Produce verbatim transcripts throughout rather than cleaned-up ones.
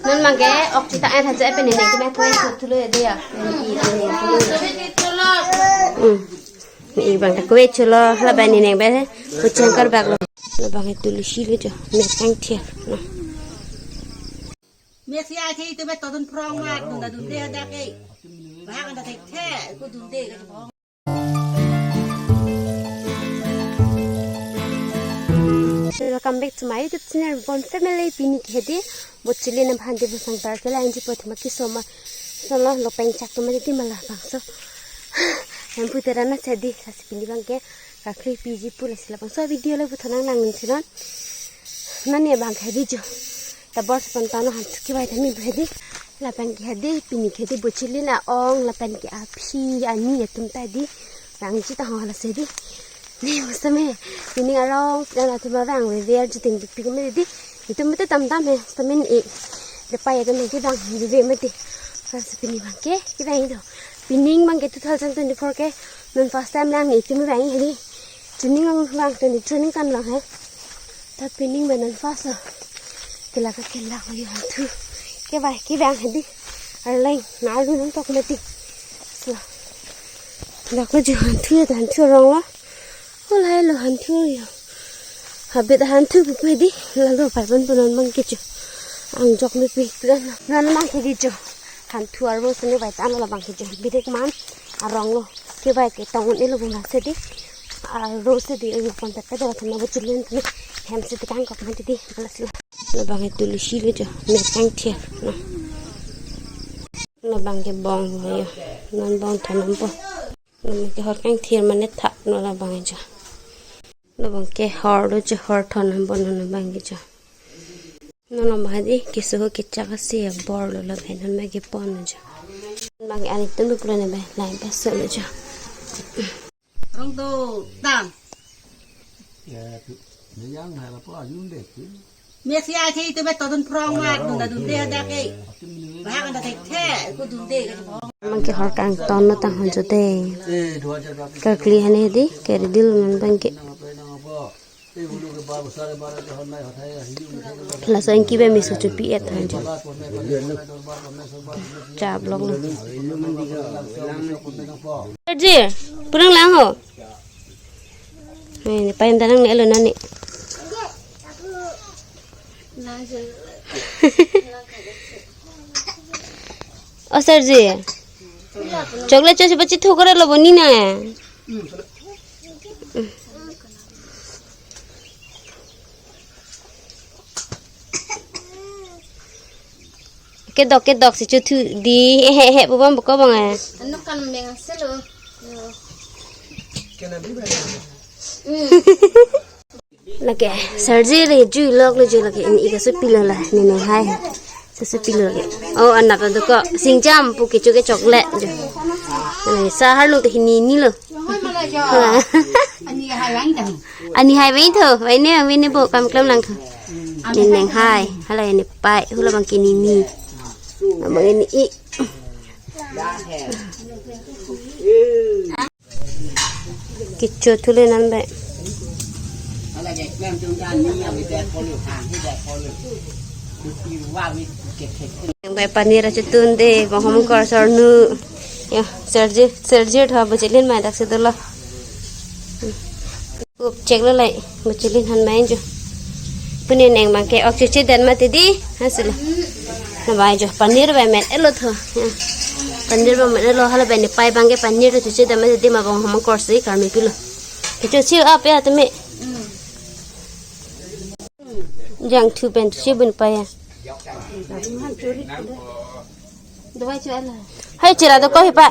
Non mangke ok chita en haja pen ne ke me kue chothulo de ya. Ne i ne ne. Hmm. Ne i bang ta kue cholo, hala bang ne ne be. Kuchang karbak lo. Labang itu lusi lo jo. Me kangthir. No. Mesia ke itu be todun prong ma dun da dun de hadak ke. Bahkan da thek the, ku dun de ka. Welcome back to my YouTube channel, Bon Family. Pini ke hedi, bochili na bhante bu sang tar ke la anji po thema kiso ma, solo lo peng chak tu ma di mala bangso. Em pu tera na chadi, lasi pini bangke, kakri piji pu lasi labangso video le bu thonang nang ning sinon. Nani bang ke hedi jo. Tabor sepan tano han suki bai tami bu hedi. Lapen ke hedi, pini ke hedi bochili na ong, lapen ke aphi, ani atum ta di. Bang ji ta ho la se di. Ne mustame, pini arong, dan atum abang we ver ji ting pik pik me di. Itum mete tam tam he, sitame ne. Depai atum ke bang di ve mete. Pas pini bangke, ke bang do. Pining bangke two thousand twenty-four ke, non first time lang ne itum bang hedi. Tuning ang bang twenty training kan lang he. Ta pining benan fast lo. Kela ka kela ko yo hanthu. Ke bai ke bang hedi. Arleng na lu nang tok mati. So. Dak lo jo hanthu ya hanthu rong lo. Hol hai lo hanthu yo. Habit hanthu pu pu hedi. Lalu pai pon pon bang ke jo. Ang jok me pi tu na na mang ke di jo. Hanthu arvo sene bai tan lo bang ke jo. Bidek man arong lo. Ke bai ke tong un elo bung se di. Arvo se di elo pon ta ka jala thana bo chilin thana. Hem se tekang kok man di. Alas lo. Labang itu lusi lo jo. Me kangthir. No. Labang ke bong lo yo. Non bong thon non po. Non ke hor kangthir mane thak no labang jo. Labang ke hor lo jo hor thon non po non labang ke jo. Non labang di kiso ho kechak asi ya bor lo labang non ma ke pon lo jo. Labang ke ani tun lo ne bai lain paso lo jo. Rong do tang. Ya, tu, ne yang hai la po ayun de tu. Mesia ke itu be todun prong ma dun da dun de hadak ke. Bahkan da thek the, ku dun de ka. Mang ke hor kangton lo tang ho jo te. Kakli hane di, ke redil non bang ke. Laso anke ba miso chupi et han jo. Chap lok lo. Ji, purang lang ho. Ni payam danang ne elo nani. O sir ji. Chocolate chosi pachi thukore lo boni na. Kedok kedok si chuthu di ehe ehe pu bang buko bang eh. Anu kan meng selo. Lake sir ji le jui lok le jui lake ini ika su pilo la ne ne hai. Su su pilo lake. Oh, anak tu ko singjam pu kecho ke chocolate jo. Sa har lung te hini ni lo. Ani hai wang tang. Ani hai wang tho, wang ne wang ne bo kam klam lang tho. Ne neng hai, hala ne pai, hula bang kini ni. Bang ini i. Kicho thule nan bai. Yang bai panir achu tun de, mahom kor sornu. Ya, sir ji, sir ji tho bochilin mai dak si dolo. Kup chek lo lai, bochilin han mai jo. Pune neng bang ke ok chuche dan mati di, ha silo. Na bai jo, panir bai met elo tho. Ya. Panir bai met elo, hala bai ne pai bang ke panir chuche dan mati di ma bang hom kor si karmi pilo. Kicho si ap ya teme. Jangthu pen si bun pa ya. Hai chira do ko hi pa.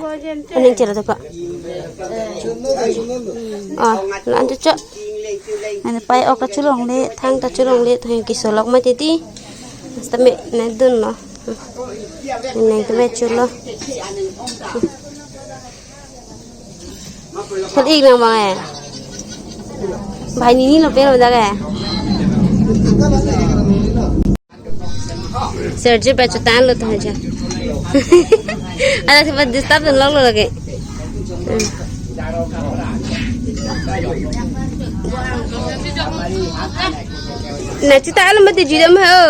Aning chira do ko. Ah, lan cho cho. Ani pai ok ta chulong le, thang ta chulong le, thang kiso lok ma titi. Sitame ne dun lo. Neng tame chulo. Phal ik nang bang eh. Bhai nini lo pe lo dak eh. Sir ji pa chutan lo ta ja. Ala se ba disturb dun lok lo lake. Hmm. Na chuta alam mati judam ho.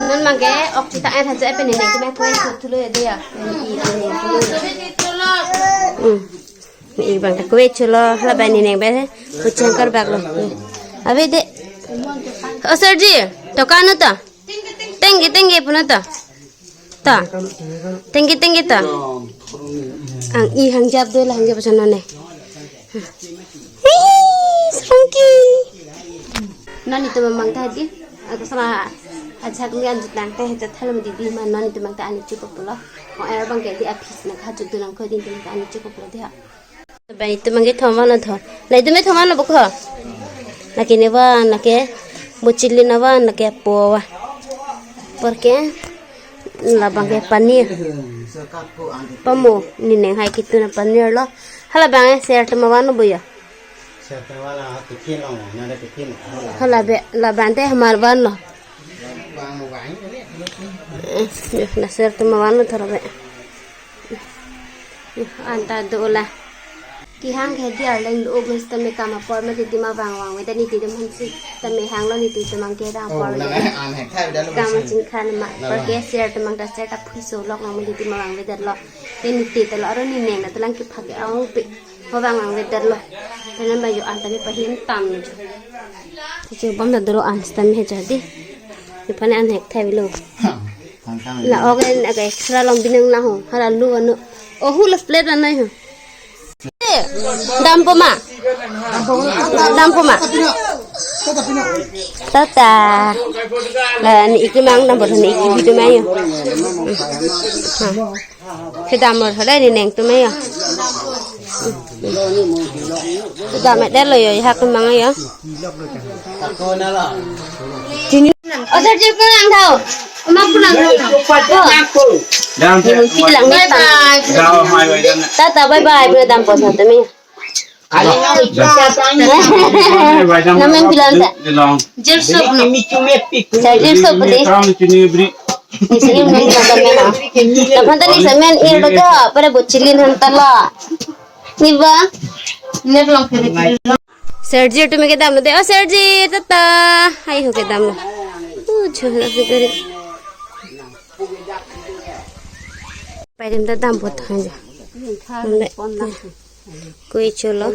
Non abangke ok chita en haja pen neng keme kue chothulo ya dia. Hmm. Neng abang ta kue cholo, hala abang neng be kuchang karbak lo. Ave de. O sir ji, to kano to? Tengke tengke puno to. To. Tengke tengke to. Ang i hangjap do la hangjap sana ne. Hei, Srongki. Non itum amang ta di. Ako sama ajak mi anjut lang te heta thalo di di man non itum amang ta ani chukop lo. Ko er abangke di apis na kha chuk do lang ko di itum amang ta ani chukop lo di ha. Abang itum amang ke thoma na tho. La itum me thoma na bukho. Lake ne van, lake bochilin avan, lake apo va. Porke labangke paneer. Pamo, ne neng hai kitu na paneer lo. Hala abang e, sir atum avan lo bo ya. Sir atum avan lo, tiffin lo, na ada tiffin. Hala be, labang te hamar van lo. Bang, bang, ini. Eh, yo, na sir atum avan lo thora be. Yo, anta do la. Kehang ke di arleng do ogun sitame kam apor ma titi ma vang vangve ta niti atum aphan sitame hanglo niti atum amang ke dam apor. Oh, na, na, an hek thai da lo. Kam bisan. Chingkhan ma. Porke sir atum amang ta sir ta phuso lok nang ma titi ma vangve det lo. Ke niti ta lo aro ne neng na ta lang kephak ke aung pe. Ma vang vangve det lo. Te nang ba yo anta ne pahin tam ne jo. Te jo bam ta dolo an sitame he jo di. Iphane an hek thai lo. Tang tang. La ok en aga extra long binong lang ho. Hala lu ano. Oh, hu la plate anai ho. Dampo ma? Dampo ma? Tata. La ne ik mang dampo ne ik video ma yo. Ha. Kedam lo thalai ne neng atum ma yo. Kedam me det lo yo, hak mang yo. Chini. O sir ji pulang thau. Ma pulang thau. Dam. Ni mesti lang ni. Bye bye. Dam hai wai dam. Tata bye bye, pulang dampo sa tumi. Namen bilang ta. Di long. Jil sup no. Sa jil sup di. Kam chini bri. Ni sini men na kami na. Napan tadi semen ir lo jo, pada bochilin han tala. Ni ba. Ni long kiri kiri. Sir ji atum ke dam lo de. O sir ji, tata. Hai ho ke dam lo. Uh, chula si kari. Pai dem ta dampo tha ja. Nde. Kue cholo.